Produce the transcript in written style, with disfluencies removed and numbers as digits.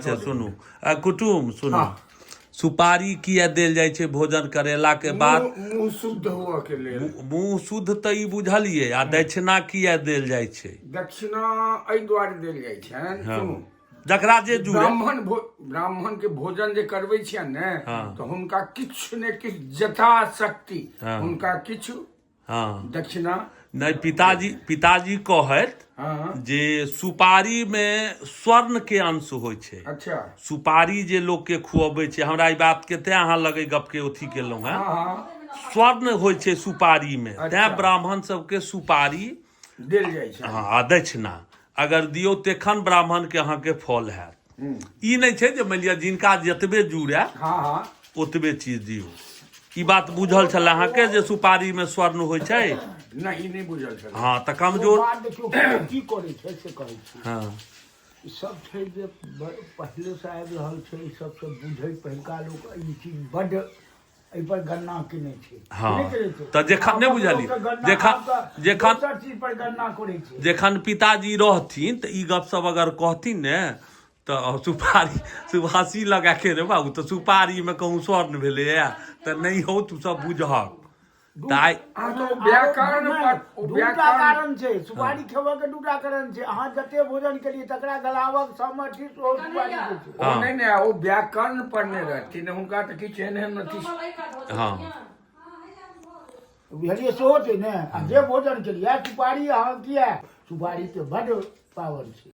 अच्छा सुनू आ कुटुम सुनू हाँ। सुपारी किया देल जाइ छै भोजन करेला के बाद? मुँह मुँह शुद्ध हुअ के लेल। मुँह शुद्ध तऽ ई बुझलियै, आ दक्षिणा किया देल जाइ छै? दक्षिणा एहि दुआरे देल जाइ छनि, सुनू, जकरा जे जुड़े। ब्राह्मण के भोजन जे करबै छियनि ने, तऽ हुनका किछु ने किछु यथाशक्ति हुनका किछु दक्षिणा। नहि, पिताजी कहैत जे सुपारी मे स्वर्ण के अंश होइ छै। सुपारी जे लोक के खुअबै छै, हमरा ई बात के तें अहाँ लगे गप के अथी केलहुँ हेँ, स्वर्ण होइ छै सुपारी मे, तें ब्राह्मण सबके सुपारी देल जाइ छै। हँ, आ दक्षिणा अगर दियौ तेखन ब्राह्मण के अहाँके फल हैत। ई नहि छै जे मानि लिअ जिनका जतबे जुड़ए हँ हँ ओतबे चीज दियौ। ई बात बुझल छलै अहाँके जे सुपारीमे स्वर्ण होइ छै? नहि, ई नहि बुझल छलै। हँ, तऽ कमजोर बात देखियौ की करै छै से कहै छी। ई सब छै जे पहिलेसँ आबि रहल छै, ई सबसँ बुझै पहिलका लोक ई चीज बड्ड एहिपर गणना केने छै। नहि करै छै? तऽ जखन नहि आबक बुझलियै, लोकके गणना जखन आब तऽ जखन दोसर चीज पर गणना करै छै। जखन पिताजी रहथिन तऽ ई गपशप अगर कहथिन ने तऽ सुपारी सुभाषी लगा के रे बाबू, तऽ सुपारीमे कहूँ स्वर्ण भेलैए तऽ नहि हौ, तू सब बुझहक तऽ आइ अहाँ तऽ ओ व्याकरण नहि, पर ओ दूटा व्याकरण कारण छै सुपारी खेबऽ के, दूटा कारण छै। अहाँ जते भोजन केलियै तकरा गलाबक सामर्थ्य सेहो सुपारी के छै। ओ नहि नहि, ओ व्याकरण पढ़ने रहथिन, हुनका तऽ किछु एहन एहन अथी बुझलियै, सेहो छै ने। आ जे भोजन केलियै सुपारी अहाँ किया, सुपारी के बड्ड पावर छै।